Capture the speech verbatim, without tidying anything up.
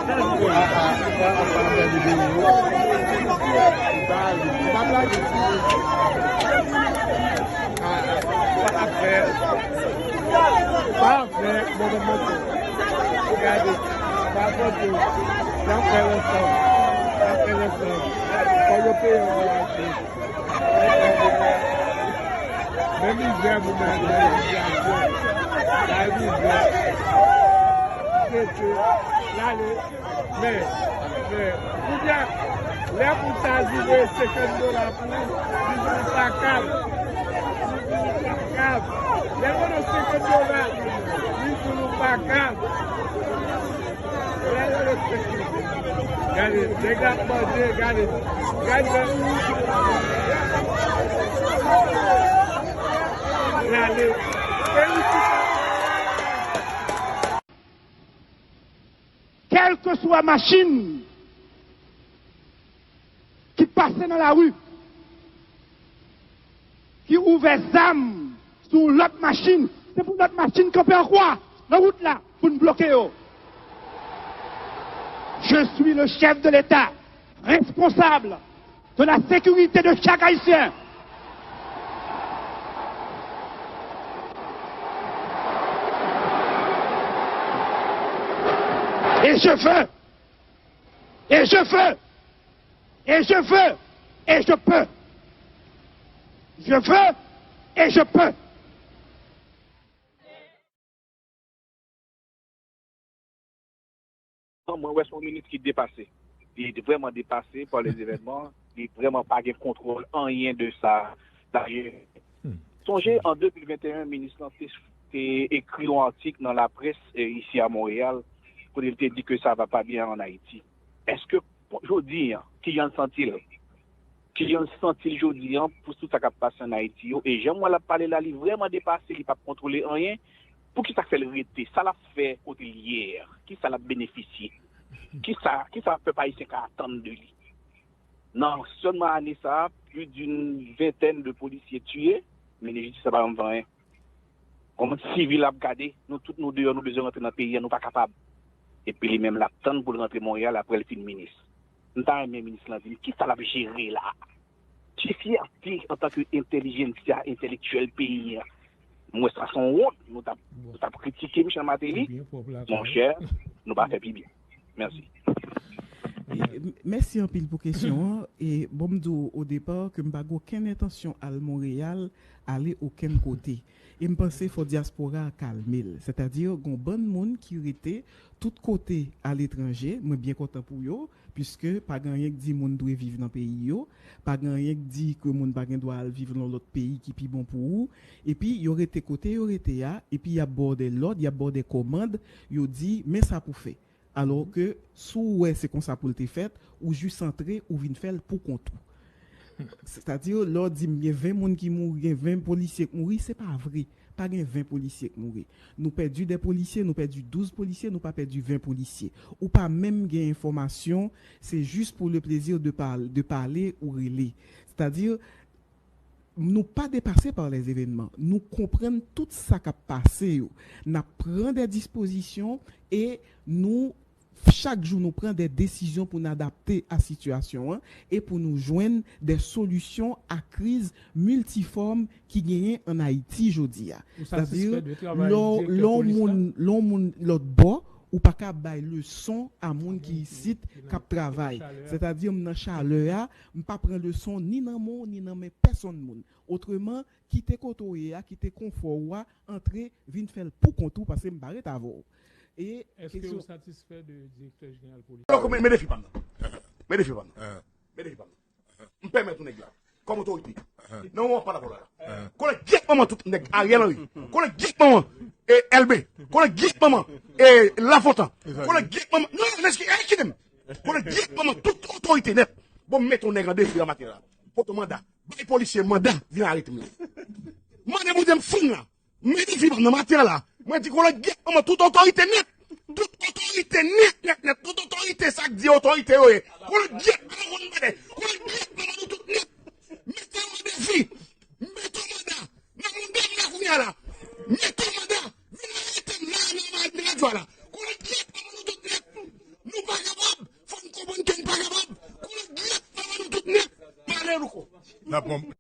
Pa fè, bon, bon, bon. Gade, pa fè tou. N ap fè ansanm. N ap fè ansanm. Fò yo peye yon royalti. Men mizè pou mwen, men mizè. Bay mizè. Tete. Lale. Men, men, kounye a, lè pou sa vire senkant dola pou ou, li di nou pa kab. Li di nou pa kab. Lè yo nan senkant dola, li di nou pa kab. Lè yo nan senkant. Gade, nèg la ap mande, gade. Gade, lale. Peyi ki Kèlkeswa machin ki pase nan lari, ki ouvè zam sou lòt machin, se pou lòt machin kanpe an kwa nan wout la pou n bloke yo. Je suis le chef de l'État, responsable de la sécurité de chaque Haïtien. Et je veux, et je veux, et je veux, et je peux. Je veux et je peux. Non, mwen wè se yon minis ki depase. Li vrèman depase pa lèzevènman. Li vrèman pa gen kontwòl anyen de sa. Dayè, sonje an de mil venteyen, minis lan te, te ekri yon atik nan laprès isi a Monreyal, kote l te di ke sa va pa byen an Ayiti. Èske jodi a, kijan l santi l? Kijan l santi l jodi a pou tout sa k ap pase an Ayiti yo? E jan m wè l ap pale la, li vrèman depase, li p ap kontwole anyen. Poukisa k fè l rete? Sa l ap fè kote l ye a? Kisa l ap benefisye? Kisa, kisa pèp ayisyen ka atann de li? Nan sèlman ane sa a, plis d'une vingtaine de polisye tiye, minis jistis la pa janm fè anyen. Yon moun sivil ap gade, nou tout nou deyò, nou bezwen rantre nan peyi a, nou pa kapab. Epi li menm l ap tann pou l rantre Monreyal apre l fin minis. M ta renmen minis lan di m kisa l ap jere la. Ki fyète antanke entèlijensya, entèlektyèl peyi a. M wè sa se yon wont. Nou t ap, nou t ap kritike Michel Martelly. Monchè, nou pa fè pi byen. Mèsi. Mèsi anpil pou kesyon an. E bon, m di w o depa ke m pa gen okenn entansyon al Monreyal, ale okenn kote. E m panse fò dyaspora a kalme l. Sètadi, gen yon bann moun ki rete tout kote aletranje. Mwen byen kontan pou yo, piske pa gen anyen k di moun dwe viv nan peyi yo. Pa gen anyen k di ke moun pa gen dwa al viv nan lòt peyi ki pi bon pou ou. Epi, yo rete kote yo rete a, epi y ap ba w de lòd, y ap ba w de kòmand, yo di, men sa pou fè. Alò ke si w wè se konsa pou l te fèt, ou jis antre, ou vin fè l pou kont ou. Sètadi, lè w di m gen ven moun ki mouri, gen ven polisye k mouri, se pa vre. Pa gen ven polisye k mouri. Nou pèdi de polisye, nou pèdi douz polisye, nou pa pèdi ven polisye. Ou pa menm gen enfòmasyon, se jis pou le plezi de, de pale ou rele. Sètadi, nou pa depase pa lèzevènman. Nou konprann tout sa k ap pase yo. N ap pran de dispozisyon e nou, chak jou, nou pran de desizyon pou n adapte a sitiyasyon an e pou nou jwenn de solisyon a kriz miltifòm ki genyen ann Ayiti jodi a. Sètadi, lè yon moun, lè yon moun lòtbò, ou pa ka bay leson a moun ki isit k ap travay. Sètadi, m nan chalè a, m pa pran leson ni nan men w, ni nan men pèsonn moun. Otreman, kite kote w ye a, kite konfò ou a, antre, vin fè l pou kont ou, paske m pa ret avè w. E Èske ou satisfè de direktè jeneral polis? Alò, men defi pa m nan. Men defi pa m nan. Men defi pa m nan. M pèmèt ou nèg la. Kòm otorite. Nan moman w ap pale avè w la. Konnen gyèt manman tout nèg Ariel Henry. Konnen gyèt manman e Elbe. Konnen gyèt manman e Lafontan. Konnen gyèt manman. Non, non, kite m. Konnen gyèt manman tout otorite nèt. Bon, m mete yon nèg an defi la maten la. Pote manda. Bay polisye manda vin arete m la. Mande Bondye m fanm la. Men defi pa m nan maten an la. Mwen di konnen gyèt manman tout otorite nèt. Tout otorite nèt, nèt, nèt. Tout otorite sa k di otorite yo ye. Konnen gyèt manman nou tout nèt. Mete yon defi. Mete yon manda. Nan manda m la kounye a la. Mete yon manda. Vin arete m la nan radyo a la. Konnen gyèt manman nou tout nèt. Nou pa ap pran,